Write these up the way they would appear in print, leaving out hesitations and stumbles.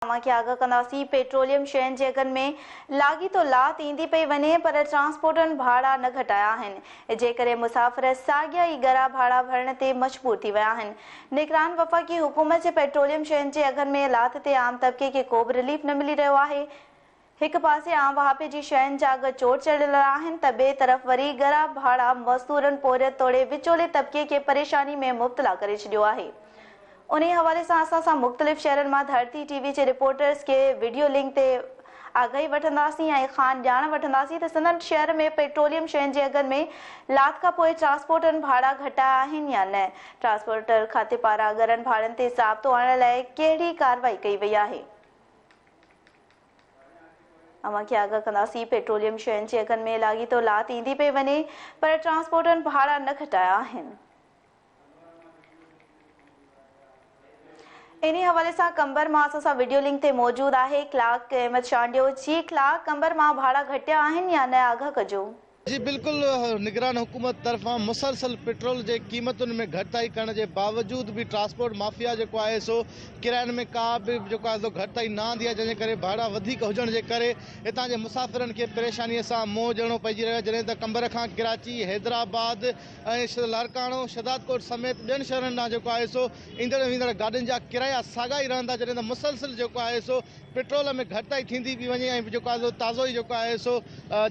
اوهان کي آگاهه ڪنداسين، پيٽروليم شين جي اگهن ۾ لاڳيتو لاٿ ايندي پئي وڃي پر ٽرانسپورٽرن ڀاڙا نه گهٽايا آهن، جنهن ڪري مسافر ساڳيا ئي ڳرا ڀاڙا ڀرڻ تي مجبور ٿي ويا آهن. نگران وفاقي حڪومت جي پيٽروليم شين جي اگهن ۾ لاٿ تي عام طبقي کي ڪو به رليف نه ملي رهيو آهي. هڪ پاسي عام واهپي جي شين جا اگهه چوٽ چڙهيل آهن ته ٻئي طرف وري ڳرا ڀاڙا مزدورن، پورهيت توڙي وچولي طبقي کي پريشاني ۾ مبتلا ڪري ڇڏيو آهي. انهي حوالي سان اسان سان مختلف شهرن مان ڌرتي ٽي وي جي رپورٽرز کي وڊيو لنڪ تي آگاهي وٺنداسين ۽ کان ڄاڻ وٺنداسين ته سندن شهر ۾ پيٽروليم شين جي اگهن ۾ لاٿ کانپوء ٽرانسپورٽرن ڀاڙا گهٽايا آهن يا نه، ٽرانسپورٽر کاتي پاران ڳرن ڀاڙن تي ضابطو آڻڻ لاء ڪهڙي ڪارروائي ڪئي وئي آهي. اوهان کي آگاهه ڪنداسين پيٽروليم شين جي اگهن ۾ لاڳيتو لاٿ ايندي پئي وڃي پر ٽرانسپورٽرن ڀاڙا نه گهٽايا آهن. انهي حوالي سان قمبر مان اسان سان وڊيو لنڪ تي موجود آهي اخلاق احمد چانڊيو جي اخلاق قمبر مان ڀاڙا گهٽيا آهن يا نه آگاهه ڪجو. جي بلڪل نگران حڪومت طرفان مسلسل پيٽرول جي قيمتن ۾ گهٽتائي ڪرڻ جي باوجود به ٽرانسپورٽ مافيا جيڪو آهي سو ڪراين ۾ ڪا به جيڪو آهي سو گهٽتائي نه آندي آهي جنهن جي ڪري ڀاڙا وڌيڪ هجڻ جي ڪري هتان جي مسافرن کي پريشاني سان منهن ڏيڻو پئجي رهيو آهي جڏهن ته قمبر کان ڪراچي، حيدرآباد ۽ لاڙڪاڻو، شهدادڪوٽ سميت ٻين شهرن ڏانهن جيڪو آهي سو ايندڙ ويندڙ گاڏين جا ڪرايا ساڳا ئي رهندا جڏهن ته مسلسل جيڪو آهي سو پيٽرول ۾ گهٽتائي ٿيندي پئي وڃي ۽ جيڪو آهي سو تازو ئي جيڪو آهي سو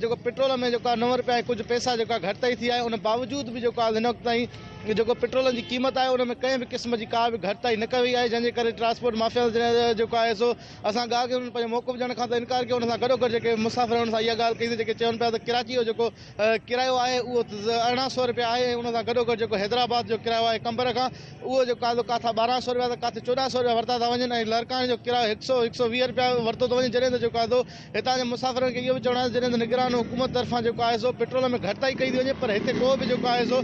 جيڪو پيٽرول ۾ جيڪو آهي نو رپيا ۽ ڪجهه پئسا جيڪو آهي گهٽتائي ٿي آهي ان باوجود به جيڪو آهي هن وقت تائين جيڪو پيٽرول جي قيمت آهي ان ۾ ڪنهن به قسم جي ڪا به گهٽتائي نه ڪئي وئي آهي جنهن جي ڪري ٽرانسپورٽ مافيا جيڪو آهي سو اسان ڳالهه ڪئي انهن پنهنجو موقف ڏيڻ کان ته انڪار ڪيو ان سان گڏوگڏ جيڪي مسافر آهن انهن سان اها ڳالهه ڪئي جيڪي چون پيا ته ڪراچي جو جيڪو ڪرايو آهي اهو 1800 رپيا آهي ۽ ان سان گڏوگڏ جيڪو حيدرآباد جو ڪرايو آهي قمبر کان اهو جيڪو آهي سو ڪاٿا 12 سئو رپيا ته ڪاٿي 14 سئو رپيا ورتا ٿا وڃن ۽ لاڙڪاڻي جو ڪرايو هڪ سئو، هڪ سئو 20 رپيا ورتو ٿو وڃي جڏهن ته جيڪو آهي سو هتان جي مسافرن کي اهو به چوڻ آهي ته جڏهن ته نگران حڪومت طرفان جيڪو آهي سو پيٽرول ۾ گهٽتائي ڪئي ٿي وڃي پر هتي ڪو به جيڪو آهي سو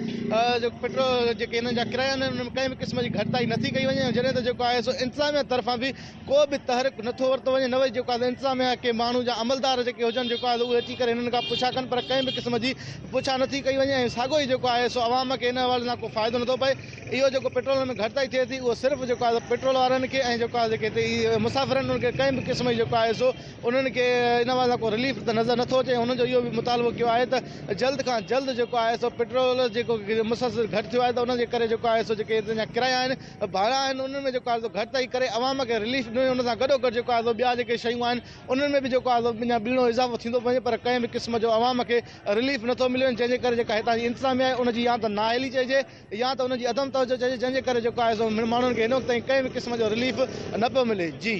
جيڪو پيٽرول جيڪي هنن جا ڪرايا آهن انهن ۾ ڪنهن به قسم جي گهٽتائي نٿي ڪئي وڃي ۽ جڏهن ته جيڪو آهي سو انتظاميا طرفان به ڪو به تحرڪ نٿو ورتو وڃي نه وري جيڪو آهي سو انتظاميا ڪي ماڻهو جا عملدار جيڪي هجن جيڪو آهي سو اهي اچي ڪري هنن کان پڇا ڪن پر ڪنهن به قسم جي پڇا نٿي ڪئي وڃي ۽ ساڳيو ئي جيڪو آهي سو عوام کي ان حوالي سان ڪو فائدو نٿو پئي. اهو جيڪو پيٽرول ۾ گهٽتائي ٿئي ٿي اهو صرف جيڪو آهي سو پيٽرول وارن کي ۽ جيڪو آهي جيڪي هتي مسافر آهن انهن کي ڪنهن به قسم جي جيڪو آهي سو انهن کي ان حوالي سان ڪو رليف ته نظر نٿو اچي ۽ انهن جو اهو به مطالبو ڪيو آهي ته جلد کان جلد جيڪو آهي سو پيٽرول جيڪو مسلسل گهٽ ٿيو آهي ته ان جي ڪري جيڪو آهي سو جيڪي هتان جا ڪرايا آهن ڀاڙا آهن انهن ۾ جيڪو آهي سو گهٽتائي ڪري عوام کي رليف ڏنو وڃي ان سان گڏو گڏ جيڪو آهي سو ٻيا جيڪي شيون آهن انهن ۾ به جيڪو آهي سو اڃا ٻيڻو اضافو ٿيندو پيو وڃي پر ڪنهن به قسم جو عوام کي رليف نٿو ملي وڃي جنهن جي ڪري جيڪا هتان جي انتظاميا آهي ان جي يا ته نااهلي چئجي يا ته ان جي عدم توجه چئجي جنهن جي ڪري جيڪو آهي سو ماڻهن کي هن وقت تائين ڪنهن به قسم جو رليف نه پيو ملي جي.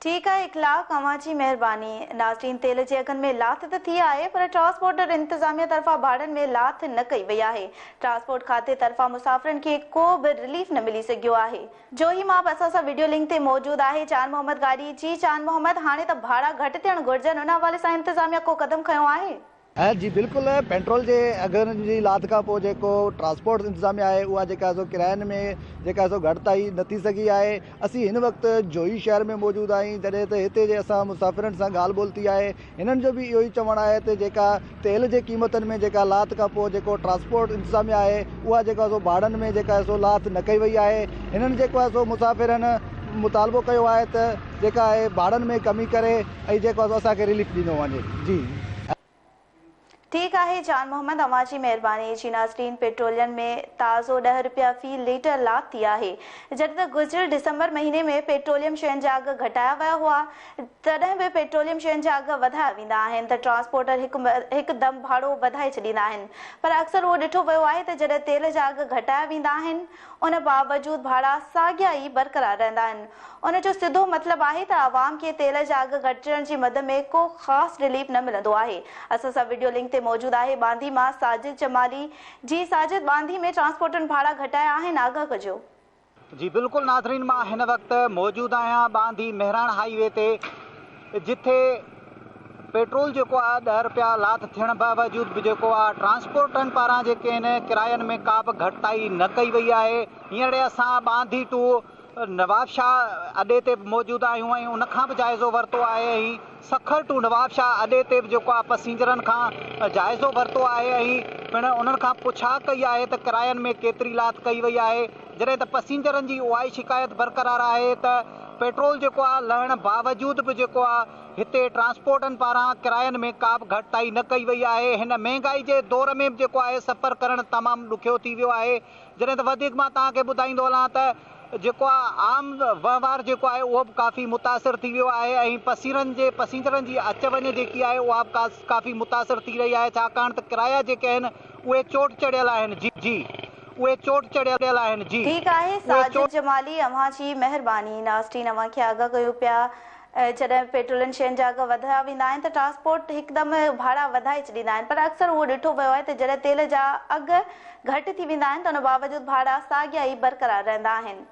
ٺيڪ آهي اخلاق اوهان جي مهرباني. ناظرين تيل جي اگهن ۾ لاٿ ته ٿي آهي پر ٽرانسپورٽر انتظاميه طرفان ڀاڙن ۾ لاٿ نه ڪئي وئي آهي ٽرانسپورٽ کاتي طرفان مسافرن کي ڪو به رليف نه ملي سگهيو آهي جوهي مان به اسان سان وڊيو لنڪ تي موجود آهي جان محمد گاڏهي جي جان محمد هاڻي ته ڀاڙا گهٽ ٿيڻ گهرجن ان حوالي سان انتظاميه ڪو قدم کنيو آهي؟ جي بلڪل پيٽرول جي اگهن جي لاٿ کان پوء جيڪو ٽرانسپورٽ انتظاميا آهي اها جيڪا سو ڪراين ۾ جيڪا سو گهٽتائي نه ٿي سگهي آهي اسين هن وقت جوهي شهر ۾ موجود آهيون جڏهن ته هتي جي اسان مسافرن سان ڳالهه ٻولهه ٿي آهي هنن جو به اهو ئي چوڻ آهي ته جيڪا تيل جي قيمتن ۾ جيڪا لاٿ کان پوء جيڪو ٽرانسپورٽ انتظاميا آهي اها جيڪا سو ڀاڙن ۾ جيڪا سو لاٿ نه ڪئي وئي آهي هنن جيڪو آهي سو مسافرن مطالبو ڪيو آهي ته جيڪا آهي ڀاڙن ۾ ڪمي ڪري ۽ جيڪو آهي سو اسان کي رليف ڏنو وڃي جي. ٺيڪ آهي جان محمد اوهان جي مهرباني جي ناظرين پيٽرولين ۾ تازو ڏهه رپيا في ليٽر لاٿ ٿي آهي جڏهن ته گذريل ڊسمبر مهيني ۾ پيٽروليم شين جا اگهه گهٽايا ويا هئا تڏهن به پيٽروليم شين جا اگهه وڌايا ويندا آهن ته ٽرانسپورٽر هڪ دم ڀاڙو وڌائي ڇڏيندا آهن پر اڪثر اهو ڏٺو ويو آهي ته جڏهن تيل جا اگهه گهٽايا ويندا آهن ان باوجود ڀاڙا ساڳيا ئي برقرار رهندا آهن. ان جو سڌو مطلب آهي ته عوام کي تيل جا اگهه گهٽجڻ جي مد ۾ ڪو خاص رليف نه ملندو آهي. اسان سان وڊيو لنڪ تي موجود آهي ٻانڌي مان ساجد جمالي. جي ساجد ٻانڌي ۾ ٽرانسپورٽرن ڀاڙا گهٽايا آهن آگاهه ڪجو. جي بلڪل ناظرين مان هن وقت موجود آهيان ٻانڌي مهراڻ هائي وي تي جٿي پيٽرول جيڪو آهي ڏهه رپيا لاٿ ٿيڻ باوجود به جيڪو آهي ٽرانسپورٽرن پاران جيڪي آهن ڪراين ۾ ڪا به گهٽتائي نه ڪئي وئي آهي هينئر اسان ٻانڌي ٽو نوابشاهه اڏي تي به موجود آهيون ۽ ان کان به جائزو ورتو آهي ۽ سکر ٽو نوابشاهه اڏي تي به جيڪو آهي پسينجرن کان جائزو ورتو آهي ۽ پڻ انهن کان پڇا ڪئي آهي ته ڪراين ۾ ڪيتري لاٿ ڪئي وئي آهي جڏهن ته پسينجرن جي اها ئي شڪايت برقرار آهي ته پيٽرول جيڪو آهي لهڻ باوجود به جيڪو آهي هتي ٽرانسپورٽن پاران ڪراين ۾ ڪا به گهٽتائي نه ڪئي وئي آهي. هن مهنگائي جي دور ۾ به جيڪو آهي سفر ڪرڻ تمام ڏکيو ٿي ويو آهي. جڏهن ته وڌيڪ مان توهان کي ٻڌائيندو هلان ته جيڪو آهي عام وهنوار جيڪو آهي اهو به ڪافي متاثر ٿي ويو آهي ۽ پسيرن جي پسينجرن جي اچ وڃ جيڪي آهي اها به ڪافي متاثر ٿي رهي آهي ڇاڪاڻ ته ڪرايا جيڪي آهن اهي چوٽ چڙهيل آهن جي جي اهي چوٽ چڙهيل آهن جي ٺيڪ آهي ساجد جمالي اوهان جي مهرباني. ناظرين اوهان کي آگاهه ڪيون پيا جڏهن پيٽرولين شين جا اگهه وڌايا ويندا آهن ته ٽرانسپورٽ هڪدم ڀاڙا وڌائي ڇڏيندا آهن پر اڪثر اهو ڏٺو ويو آهي ته جڏهن تيل جا اگهه گهٽ ٿي ويندا آهن ته ان باوجود ڀاڙا ساڳيا ئي برقرار رهندا آهن.